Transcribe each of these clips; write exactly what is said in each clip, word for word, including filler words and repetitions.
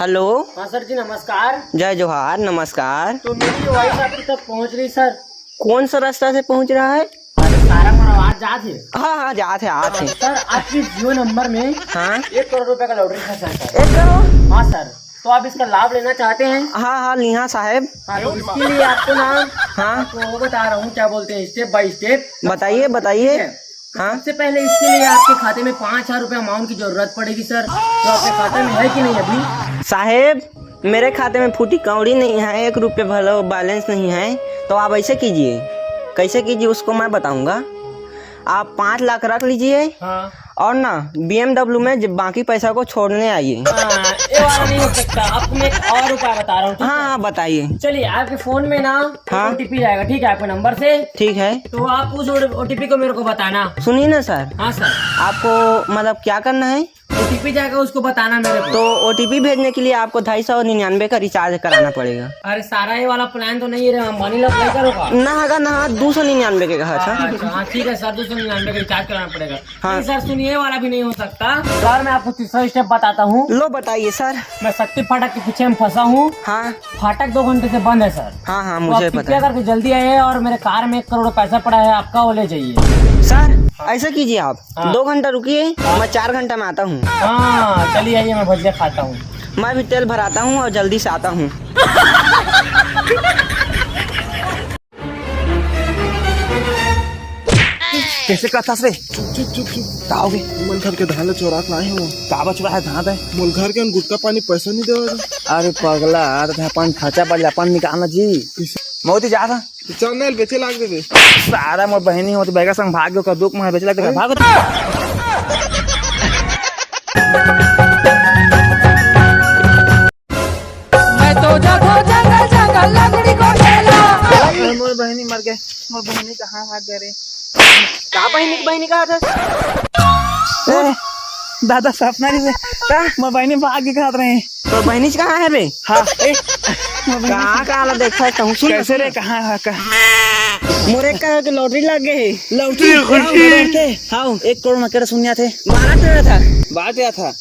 Hello. हाँ sir जी, नमस्कार। जय जोहार, नमस्कार। तो मेरी वॉइस आपके तक पहुँच रही सर? कौन सा रास्ता से पहुँच रहा है? अरे सारा मोर आवाज जात हे। हाँ, हाँ, जात हे, आत हे। सर, आपकी जियो नंबर में हाँ। एक करोड़ रुपए का लॉटरी था सर। एक करोड़? हाँ सर, तो आप इसका लाभ लेना चाहते हैं? हाँ, हाँ, लिहा साहेब। हाँ, तो इसके लिए आपको ना हाँ। आपको वो बता रहा हूँ, क्या बोलते हैं, स्टेप बाय स्टेप। बताइए, बताइए। ठीक है? तो हाँ। सबसे पहले इसके लिए आपके खाते में पाँच हजार रुपए अमाउंट की जरूरत पड़ेगी सर। तो आपके खाते में है कि नहीं अभी? साहेब, मेरे खाते में फूटी कौड़ी नहीं है, एक रुपये भलो बैलेंस नहीं है। तो आप ऐसे कीजिए, कैसे कीजिए उसको मैं बताऊंगा। आप पाँच लाख रख लीजिए हाँ। और ना बीएमडब्ल्यू में जब बाकी पैसा को छोड़ने आइए। हाँ, ये वाला नहीं हो सकता। आपको मैं एक और उपाय बता रहा हूँ, ठीक हाँ, है? हाँ, बताइए। चलिए, आपके फोन में ना हाँ। ओटीपी जाएगा, ठीक है, आपके नंबर से। ठीक है। तो आप उस ओटीपी को मेरे को बताना। सुनिए ना सर। हाँ सर। आपको मतलब क्या करना है? ओटीपी जाएगा, उसको बताना मेरे को। तो ओटीपी भेजने के लिए आपको ढाई सौ निन्यानवे का रिचार्ज कराना पड़ेगा। अरे सारा ये वाला प्लान तो नहीं है रे, अंबानी लोग नहीं करोगा। ना हगा ना, दो सौ निन्यानवे के कहा था। अच्छा, हाँ, ठीक है सर, दो सौ निन्यानवे का रिचार्ज कराना पड़ेगा। हाँ। नहीं सर, सुनिए, ये वाला भी नहीं हो सकता। सर, मैं आपको तीसरा स्टेप बताता हूँ। लो, बताइए सर। मैं शक्ति फाटक के पीछे में फंसा हूँ। हाँ। फाटक दो घंटे से बंद है सर। हाँ, हाँ, तो मुझे आप पता कृपया है। करके जल्दी आइए और मेरे कार में एक करोड़ पैसा पड़ा है आपका, वो ले जाइए। सर, ऐसा कीजिए आप, हाँ। दो घंटा रुकिए, हाँ। मैं चार घंटा में आता हूँ। हाँ, चलिए आइए, मैं भजिया खाता हूँ। मैं भी तेल भराता हूँ और जल्दी से आता हूँ। कैसे कहता रे? चुप, चुप, चुप, चुप। का होगे? मोर घर के धान ल चोरा के लाए हो। का बचवा है धान है? मोर घर के गुटखा पानी पैसा नहीं देवा। अरे पगला, अरे अपन खर्चा बच अपन निकालना जी। कैसे? मोती जा था। तो चल ना, बेचे लाग देबे। सारा मोर बहिनी हो तो बैगा संग भाग गयो, का दुख में बेचे लाग देबे, भाग। मैं तो जाथो जंगल जंगल लकड़ी को ढेला। अरे मोर बहिनी मर गए, मोर बहिनी कहाँ भाग गए रे? का बहिनी, बहिनी कहाँ था? ए, दादा सपना नहीं से, का? मोर बहिनी भाग के खात रहे। तो बहिनी कहाँ है बे? हाँ, ए, मोर बहिनी कहाँ, कहाँ ला देखा है कहूँ, सुन कैसे रे, सुन। कहाँ है, कहाँ? मोरे कहाँ के लॉटरी लग गए है। लॉटरी? हाँ, लॉटरी। हाँ, एक करोड़ में केड़ा सुनिया थे? बारह तेरह था। बारह तेरह था।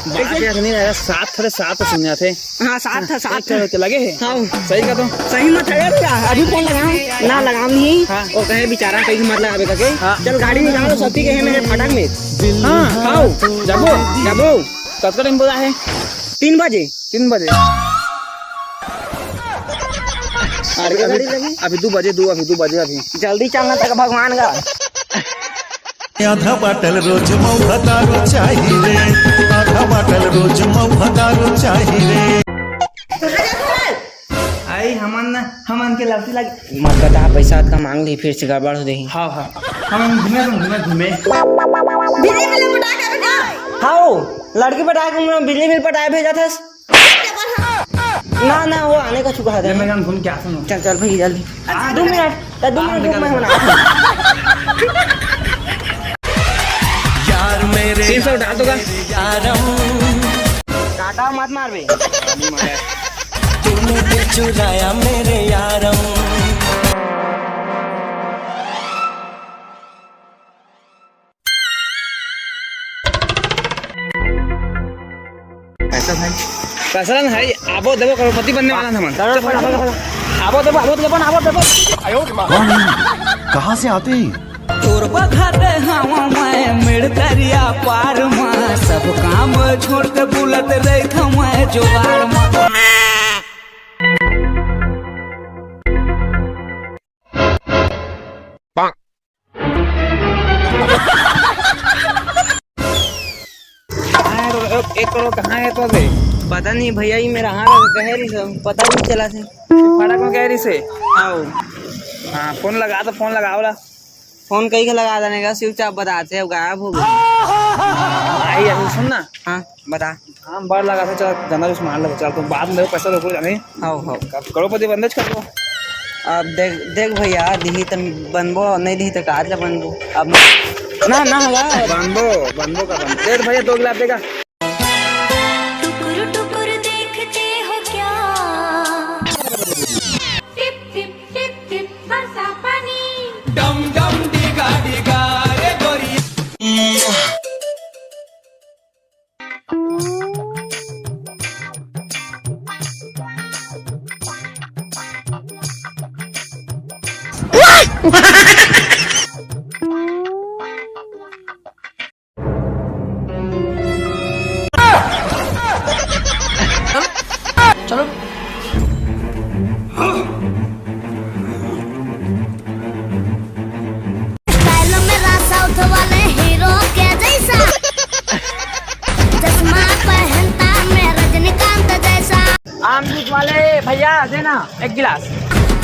बात याद नहीं रहा, सात खड़े सात तो सुन जाते। हाँ, सात था, सात एक था। तो लगे है। हाँ। सही का तो। सही मत है यार, क्या? अभी फोन लगाऊं? ना लगाऊं नहीं। हाँ। वो कहे बेचारा कहीं मत लगावे करके। हाँ। चल गाड़ी निकाल, सती के है मेरे फाटक में। हाँ। आओ, जाबो, जाबो। कतका टाइम बोला है? तीन बजे। तीन बजे। अरे, गाड़ी अभी, लगी? अभी दो बजे, दो, अभी दो बजे अभी। जल्दी चलना तक भगवान का। आधा बाटल रोज मौका दारू चाही रे, आधा बाटल रोज मौका दारू चाही रे। आई हमन, हमन के लड़की लग। मत बता, पैसा अतका मांग ली, फिर से गड़बड़ हो जाही। हाँ, हाँ, हमन घूमे तो घूमे, घूमे। बिजली बिल पटा के भेजा। हाँ, लड़की पटा के घूमे, बिजली बिल पटाए भेजा था। ना, ना, वो आने का चुका है। मैं घूम के आता हूँ। चल, चल भाई, जल्दी। हाँ, दो मिनट, दो मिनट रुक, मैं बना। यार मेरे सिम सब डाल दो का? यारम। टाटा मत मार बे। तूने दिल चुराया मेरे यारम। पैसा भाई। पैसा ना भाई, आबो देबो, करोड़पति बनने वाला था मन। करोड़पति। आबो देबो, आबो देबो, आबो देबो। कौन है? कहाँ से आते हैं? तोर बखत हवा मैं मेड़ दरिया पार मा, सब काम छोड़ के बुलत रही था मैं जुगाड़ मा। कहाँ है तो, एक करोड़ कहाँ है तो बे? पता नहीं भैया, ये मेरा हाथ कह रही से, पता नहीं चला से। फड़ा को कह रही से। आओ। हाँ, फोन लगा तो, फोन लगाओ ला। फोन कहीं का लगा देने का, स्विच ऑफ बताते हैं, गायब हो गया। आई, अभी सुन ना। हाँ, बता। काम बार लगा था, चल, गंदा जूस मार ले, चल, तुम बाद में दो पैसा तो जाने। हाओ, हाओ। अब करोड़पति बंदे कर दो। अब देख, देख भैया, दिही त बनबो, नहीं दिही त काज ला बनबो। अब ना, ना होगा। बनबो, बनबो का बनबो। दे भैया, दो गिलास देगा। टुकुर टुकुर देखते हो क्या? टिप टिप टिप टिप बरसा पानी। डम डम डिगा डिगा रे गोरी। चलो। स्टाइल मेरा साउथ वाले हीरो के जैसा, चश्मा पहनता मैं रजनीकांत जैसा। आम जूस वाले भैया, देना एक गिलास।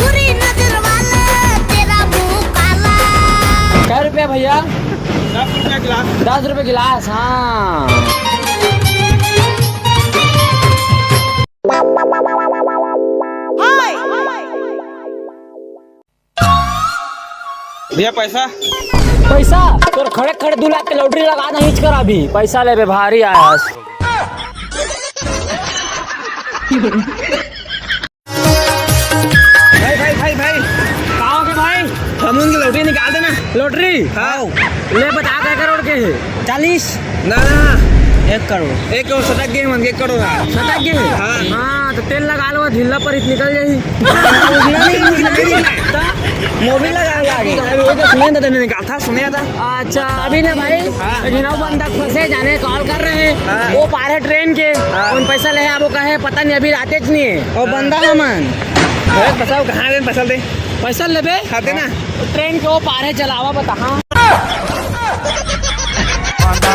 बुरी नजर वाले, तेरा मुंह काला। कै रुपया भैया? दस रुपया गिलास। दस रुपया गिलास, हाँ। भैया, पैसा? पैसा? तोर खड़े खड़े दू लाख के लॉटरी लगा दही कर अभी। पैसा लेबे भारी आयस। भाई, भाई, भाई, भाई। का हो गे भाई? हम उनकी लॉटरी निकाल देना। लॉटरी? हाँ। ले, बता, कै करोड़ के हे? चालीस। ना, ना। एक करोड़। एक करोड़ सटक गए, मन के एक करोड़। हाँ। सटक गए? हाँ। हाँ, तो तेल लगा लो, ढीला पर निकल जाही। मोबिल लगा लागे। सुने था, मैंने निकाल था, सुने था। अच्छा, अभी ना भाई, हाँ। घिनौ बंदा फंसे जाने, कॉल कर रहे हैं। हाँ। वो पार है ट्रेन के, हाँ। उन पैसा ले आबो कहे, पता नहीं, अभी आते च नहीं है। ओ बंदा हमन। अरे पैसा कहाँ दे, पैसा दे। पैसा लेबे? खाते ना। ट्रेन के वो पार है, चलावा बता। हाँ। फांदा,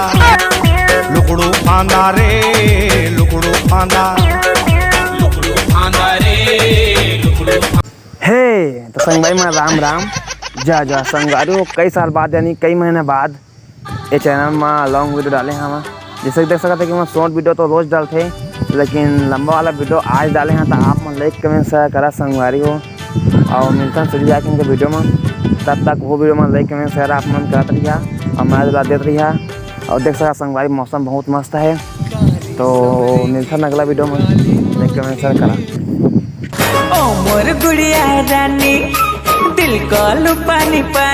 लुकड़ू फांदा रे, लुकड़ू फांदा, लुकड़ू फांदा रे, लुकड़ू फांदा। हे, तो संगवारी मन राम राम, जय जय। संगवारी हो, कई साल बाद यानी कई महीना बाद ये चैनल मा लॉन्ग वीडियो डाले हवा। जैसे कि देख सकत हे कि मैं शॉर्ट वीडियो तो रोज डालथे, लेकिन लंबा वाला वीडियो आज डाले हैं, तो आप मन लाइक कमेंट शेयर करा संगवारी हो। और मिलता है सुधी जाके इनके वीडियो में, तब तक वो वीडियो में लाइक कमेंट शेयर आप मन करत रहिया और मैं ला देत रहिया। और देख सकत संगवारी, मौसम बहुत मस्त है, तो मिलता है अगला वीडियो में, लाइक कमेंट शेयर करा। ओ मोर गुड़िया रानी, दिल को लुपानी पा